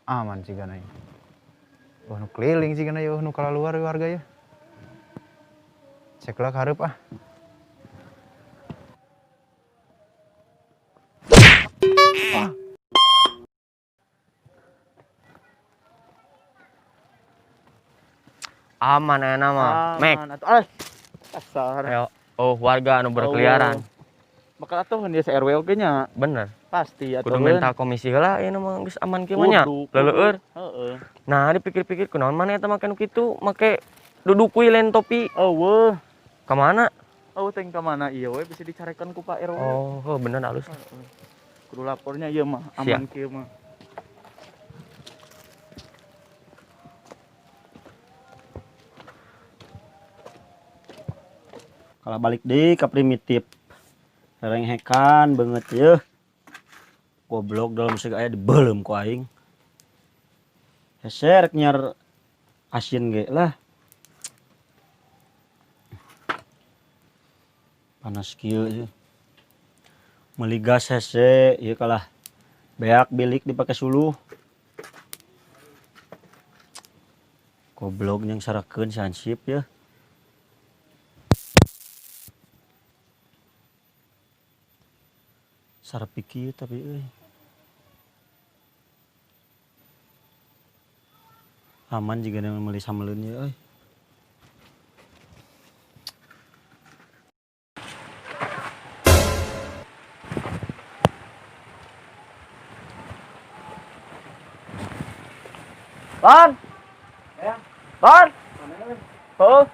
Aman sih gana. Wah, nu keliling sih gana ya, nu keluar warga ya. Cek lah hareup ah. Ah. Aman aya mah. Mek. Aman atuh. Ah, kasar. Ayo. Oh, warga anu berkeliaran. Bakal atuh dia se-RW oge nya. Bener. Pasti atuh. Kudu minta komisi heula ieu mah geus aman kieu mah nya. Leleueur. Heeh. Nah, dipikir-pikir kunaon maneh eta make nu kitu, make duduk kuy lain topi. Eueuh. Ka mana? Oh, teh ka mana ieu we bisa dicarekan ku Pak RW. Oh, heuh bener alus. Heeh. Kudu lapornya ieu mah aman kieu mah. Kalau balik deh ke primitif. Renghekan banget ya. Goblok dalam segi aya dibelem ku aing. Hese rek nyiar asin ge lah. Panas kieu ieu. Meuli gas hese ieu kalah beak bilik dipake suluh. Goblok yang sarakeun si hansip ya. Sarap pikir tapi euy. Aman jika dia meuli sameleun ye euy. Ban. Ya. Ban. Oh.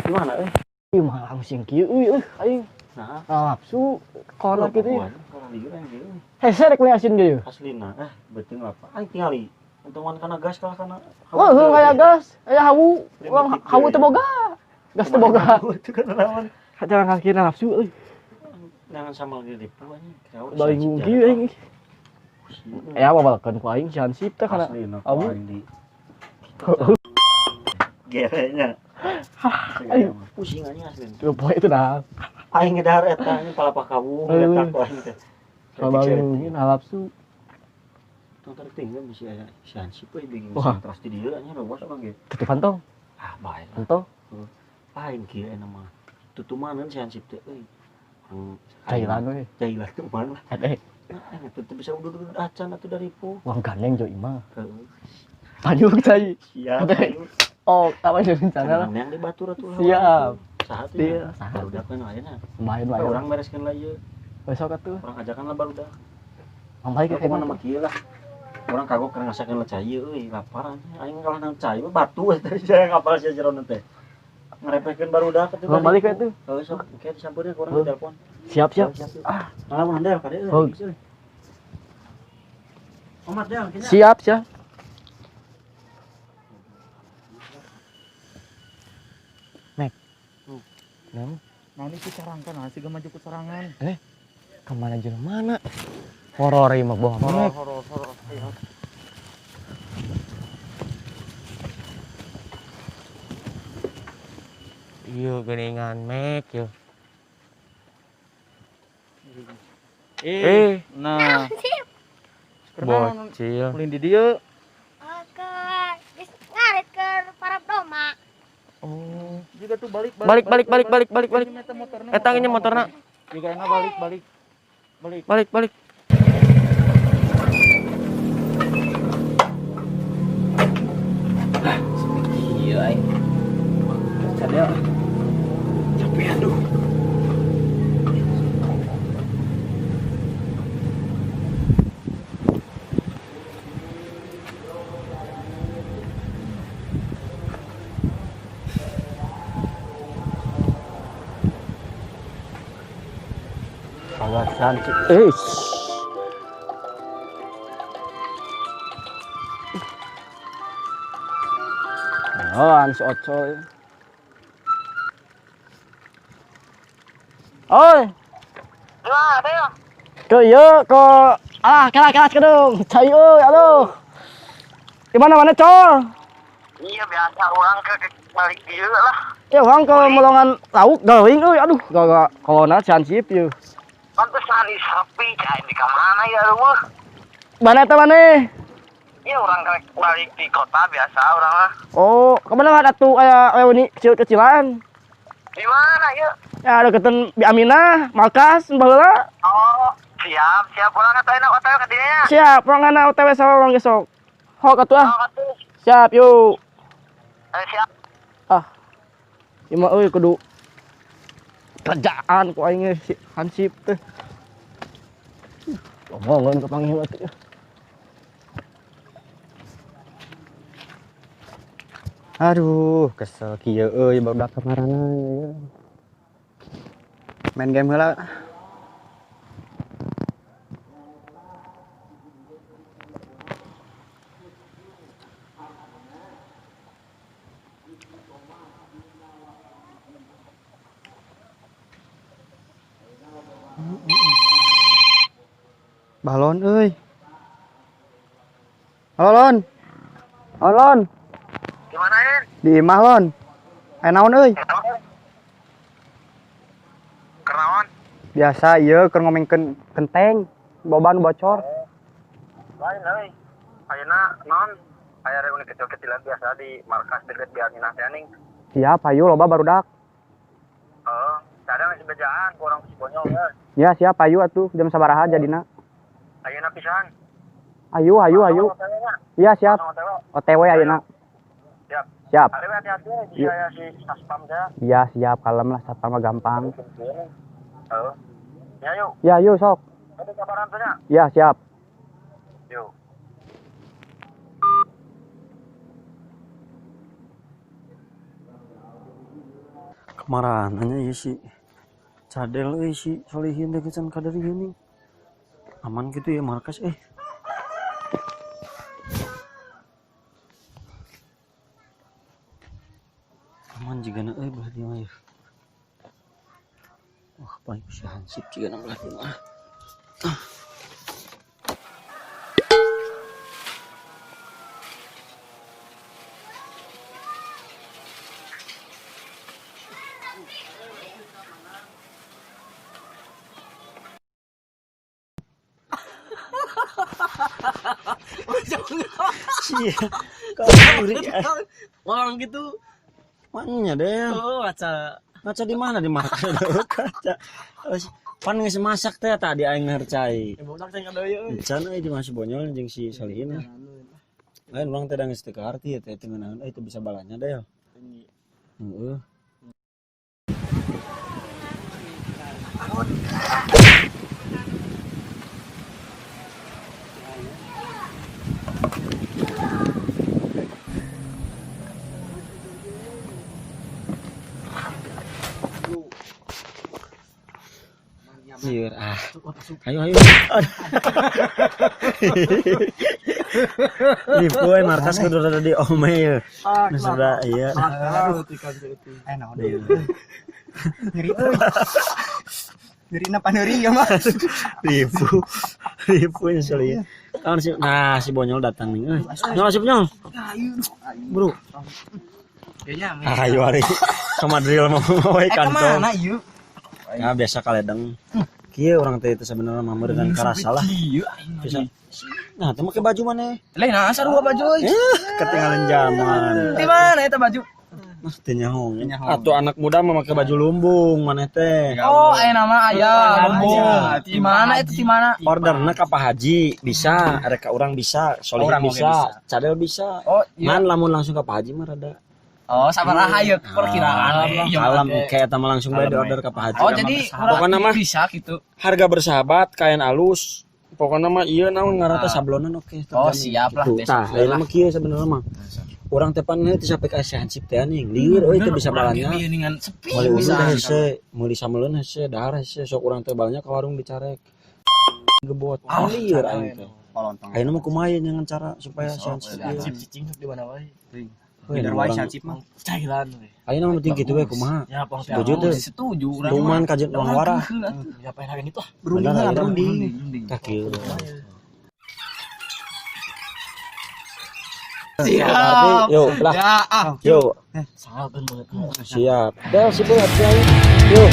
Gimana euy? Ieu mah langsung kieu euy euy aing. Nah, Nafsu kolak gitu ya. Kolak lieur aing ge. Hese rek meuli asin ge. Aslina beuteung lapar. Aing tingali. Untungan kana gas kalah kana. Wah, heuh aya gas, aya hawu. Urang hawu teu boga. Gas teu boga. Itu kan naon. Jalan kaki nafsu euy. Jangan sama lagi ribu anjing. Bingung kieu aing. Aya babalkeun ku aing si hansip teh kana. Hawu. Gerenya. Pusing anjing asli. Tuh poe itu dah. Aing ngedahar eta anjing palapa kawu eta ku aing teh. Kalau nafsu. Tong tarik tinggal bisi aya si hansip euy bingung terus di dieu anjing robos urang ge. Tutupan tong. Ah bae. Entong. Lain kieu eta mah. Tutumaneun si hansip teh euy. Cailan we. Cailan tuman lah. Hade. Nah, teu bisa udud-udud acan atuh dari pu. Wah gandeng jo imah. Heeh. Panyuk cai. Siap. Oh, apa jadi rencana lah. Yang di batur atuh lah. Siap. Saha tuh? Iya, saha. Barudak kan ayeuna. Lumayan lah. Urang bereskeun lah ieu. Besok atuh. Urang ajakan lah barudak. Mambaik ka mana mah kieu lah. Urang kagok keur ngasakeun lah cai euy, lapar anjing. Aing kalah nang cai mah batu teh sia ngapal sia jerona teh. Ngarepehkeun barudak atuh. Urang balik we tuh. Heuh sok, engke disampeurkeun ku urang telepon. Siap, siap. Ah, malah mun del kade euy. Omat del kayaknya. Siap, siap. Mek. Naon? Naon itu carangkan, sih maju ke serangan. Kemana jeung mana? Horor ieu mah bohong. Horor, horor, horor. Ayo. Iya geuningan mek yeuh. Nah. Bocil. Ulin di dieu. Ke geus ngarit ke parab doma. Oh. Juga tuh balik balik balik balik balik balik balik. Eta nya motorna. Juga enak balik balik. Balik. Balik balik. Ah, sepi kieu aing. Cadel. Capek aduh. Cantik. Eh. Oh, si Ocoy. Oi. Ke ieu ke ah kelas kedung. Cai euy, aduh. Di mana mana, Col? Iya biasa orang ke balik dieu lah. Ya orang ke melongan lauk geuing euy, aduh, gak kolona cancip ieu. Pantesan di sapi cai di ka mana ya eueuh. Mana eta maneh? Iya orang ke balik di kota biasa orang lah. Oh, kemana ada tuh aya reuni kecil-kecilan? Di mana ya? Ya deketan Bi Aminah, Malkas, baheula. Oh, siap, siap pulang atuh enak OTW ka dieu nya. Siap, ruangan OTW sama orang besok. Hok atuh ah. Oh, atuh. Siap, yuk. Siap. Ah. Ieu mah euy kudu kerjaan ku aing si Hansip teh. Omongan kepanggih atuh. Aduh, kesel kieu euy barudak kamarana ieu. Main game heula. Balon euy. Halo Lon. Halo Lon. Gimana, En? Di imah Lon. Aya naon euy? Kenaon? Biasa ieu keur ngomongkeun kenteng, boba nu bocor. Lain euy. Ayeuna naon? Aya reuni kecil-kecilan biasa di markas deket Bi Aminah teh ning. Siap, hayu loba barudak. Heeh, kadang geus bejaan ku urang si Bonyol geus. Ya siap, hayu atuh jam sabaraha jadina? Ayeuna pisan. Ayo, ayo, ayo. Iya siap. OTW ayeuna. Siap. Siap. Ari hati-hati bisa ya si satpam teh. Iya siap, kalem lah satpam mah gampang. Heeh. Ya yuk. Ya yuk sok. Ada kabaran teh nya. Ya siap. Yuk. Kemarananya ya si Cadel euy si Solihin teh can kadar ieu nih. Aman gitu ya markas eh. Aman jigana euy belah dieu mah. Wah, paling si Hansip jigana belah dieu mah. Iya, Orang gitu. Mana deh? Oh, ngaca. Ngaca di mana di markas kaca. Pan geus masak teh tadi aing ngercai. Budak teh kadeui euy. Encan euy di masih bonyol jeung si Solihin. Lain urang teh da geus teu kaarti teh teu ngeunaheun euy teu bisa balanya deh. Heeh. Lieur ah. Ayo ayo. Di poe markas kudu rada di ome ya. Nu sudah iya. Eh naon deui. Nyeri euy. Nyerina paneuri ya mah. Ribu. Ribu ya Solihin. Kawan si nah si Bonyol datang nih. Euy. Nyol asup nyol. Bro. Ayo ari. Sama drill mau we kantong. Kemana ieu? Ya biasa kaledeng. Kieu urang teh itu sebenarnya mah dengan karasa lah. Bisa. Nah, teu make baju maneh. Lain nah sarua baju euy. Ketinggalan zaman. Di mana eta baju? Mah teu nyaho. Atuh anak muda mah make baju lumbung maneh teh. Oh, aya nama aya lumbung. Di mana itu di mana? Orderna ka Pak Haji bisa, rek ka urang bisa, Solihin bisa, Cadel bisa. Oh, iya. Man lamun langsung ka Pak Haji mah rada. Oh, sabaraha ieu perkiraan. Alam kayak eta mah langsung bae di order ka Pak Haji. Oh, jadi pokokna mah bisa gitu. Harga bersahabat, kain alus. Pokokna mah ieu naon ngaran teh sablonan oke. Oh, siap lah. Tah, ayeuna mah kieu sebenarnya mah. Urang teh pan teu sampai ka si Hansip teh ning. Lieur euy teu bisa balanya. Dengan sepi Meuli bisa. hese, meuli sameleun hese, dahar hese, sok urang teh balanya ka warung dicarek. Gebot. Lieur aing teh. Ayeuna mah kumaha dengan cara supaya hansip ieu. Hansip cicing di mana wae. Bener wae hansip mah. Cailan we. Ayeuna mah penting kitu we kumaha. Ya, pang Setuju teu? Setuju. Tuman ka jeung urang warah. Ya pengen itu ah. Berunding lah, berunding. Tah kieu. Siap. Yuk, lah. Ya, ah. Yuk. Salah banget. Siap. Del sip yuk.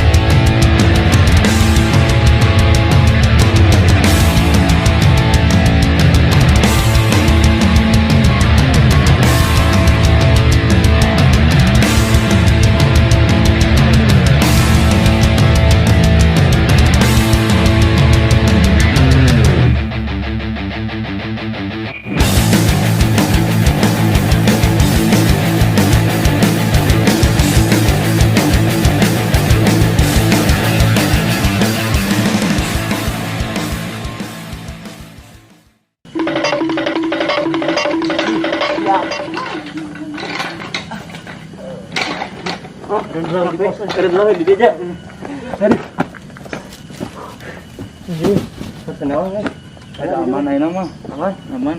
Aman ayeuna mah. Aman, aman.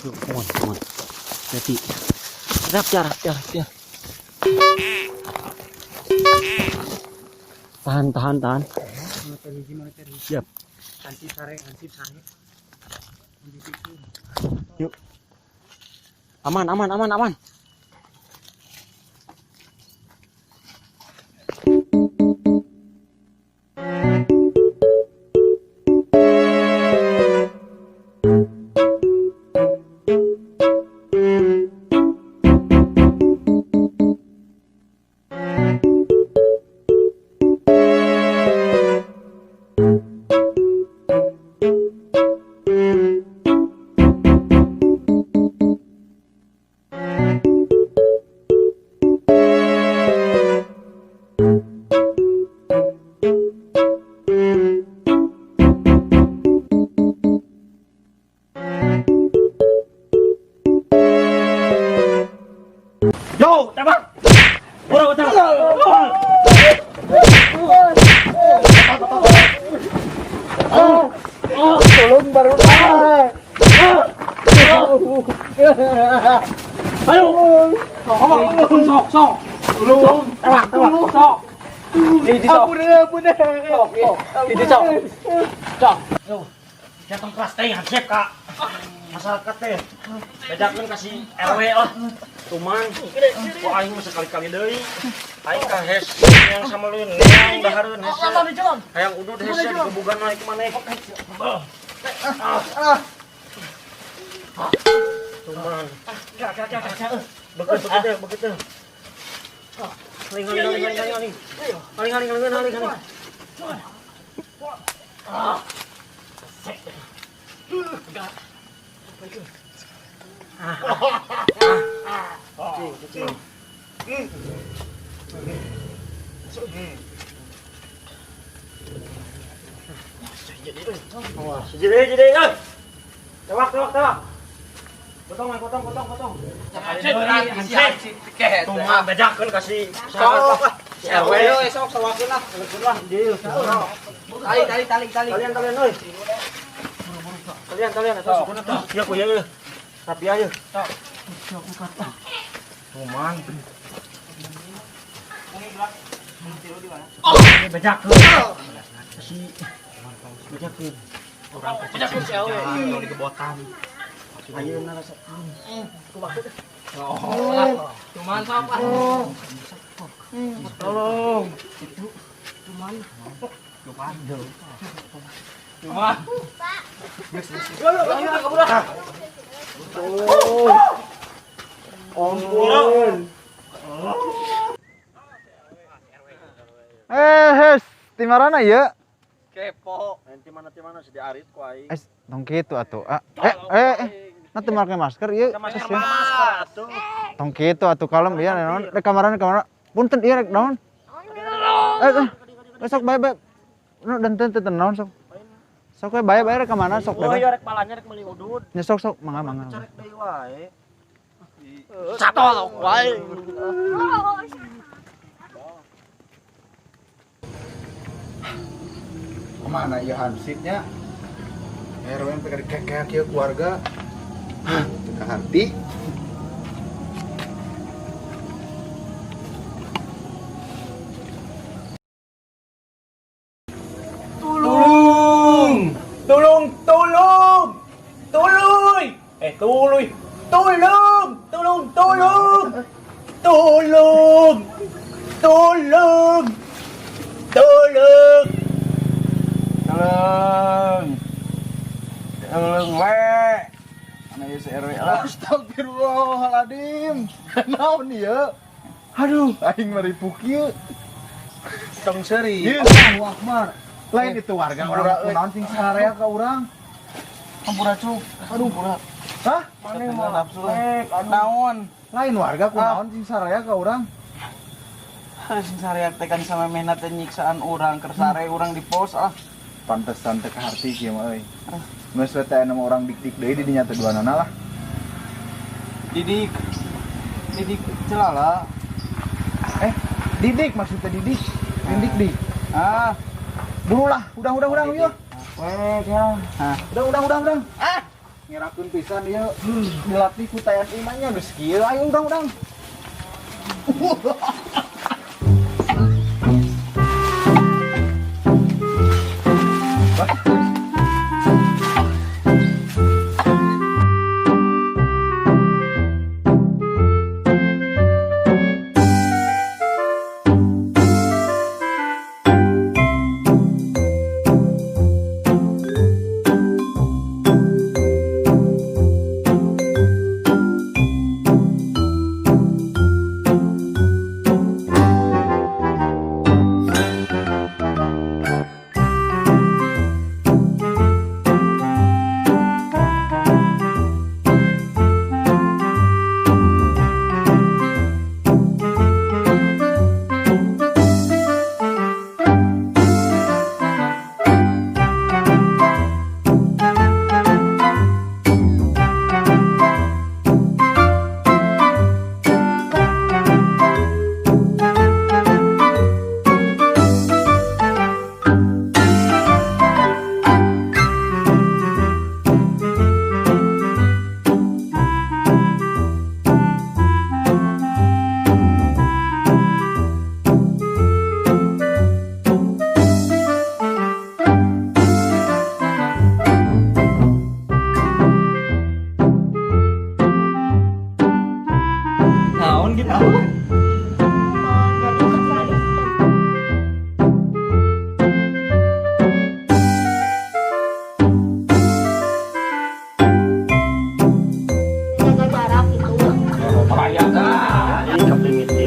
Yuk, come on, come on. Hati. Rap, rap, rap. Tahan, tahan, tahan. Siap. Yuk. Aman, aman, aman, aman. Yo, tembak. Urang tembak. Tolong baru. Ayo. Sok, sok. Tolong. Tembak, tembak. Sok. Di sok. Ampun, ampun. Di sok. Sok. Yo. Jatong keras teh hansip ka. Masyarakat teh. Bedakeun ka si RW lah. Tuman. Ku aing mah sekali-kali deui. Aing ka hes yang sama lu neang dahareun hese. Hayang udud hese digebugan wae ku maneh. Tuman. Begitu, begitu, begitu. Haling, haling, haling, haling, haling. Haling, haling, haling, haling, haling. Jadi, jadi, oi. Tewak, tewak, tewak. Potong, potong, potong, potong. Tuh bejakeun kasih. Si RW Sok sawakeun lah. Lekeun lah deal. Tali, tali, tali, tali. Kalian, kalian euy. Kalian, kalian eta sukuna tuh. Sia ku ieu. Rapi aja. Tuman. Ini bejakeun. Si bejakeun. Orang bejakeun si awe. Di kebotan. Ayeuna rasa. Cuman sok ah. Tolong. Cuman. Ampun. Eh, hes, timarana ieu? Kepo. Nanti mana si diarit ku aing. Eh, tong kitu atuh. Ah, eh. Nah, teu make masker ieu. Masker masker atuh. Tong kitu atuh kalem ieu naon? Rek kamarana kamarana. Punten ieu rek naon? Eh, eh. Sok bae bae. Nu dan teu naon sok. Sok Sok we bae bae rek ka mana sok Oh, bebas. iya rek balanja rek meuli udud. Nya sok sok mangga mangga. Carek deui wae. Satol wae. Oh, Kemana ieu hansipnya? RW yang pikir kekek kieu keluarga. Teu kaharti. Tulung! Tulung, tulung! Tuluy! Eh, tuluy! Tulung! Tulung, tulung! Tulung! Tulung! Tulung! Tulung! Tulung we! Mana ieu si RW lah. Astagfirullahaladzim. Naon ieu? Aduh, aing maripuk ieu. Tong seuri. Ieu Allahu Akbar. Lain itu warga orang kunaon sing sararea ka urang. Hampura cuk. Aduh, hah? Maneh mah nafsu lah. Naon? Lain warga kunaon sing sararea ka urang. Sing sareak teh kan sama mena teh nyiksaan urang, keur sare urang di pos ah. Pantesan teu kaharti kieu mah euy. Geus we teh aya nama urang dik-dik deui di dinya teh duanana lah. Didik. Didik celala. Eh, Didik maksudnya Didik. Didik di. Ah, Buru lah, udah yuk. weh kira. Ah. Udah. Ah, ngerakeun pisan ieu. Dilatih ku TNI mah nya geus kieu. Ayo udah. Naon gitu. Jadi sosialis. Jaga jarak gitu. Ini ke primitif.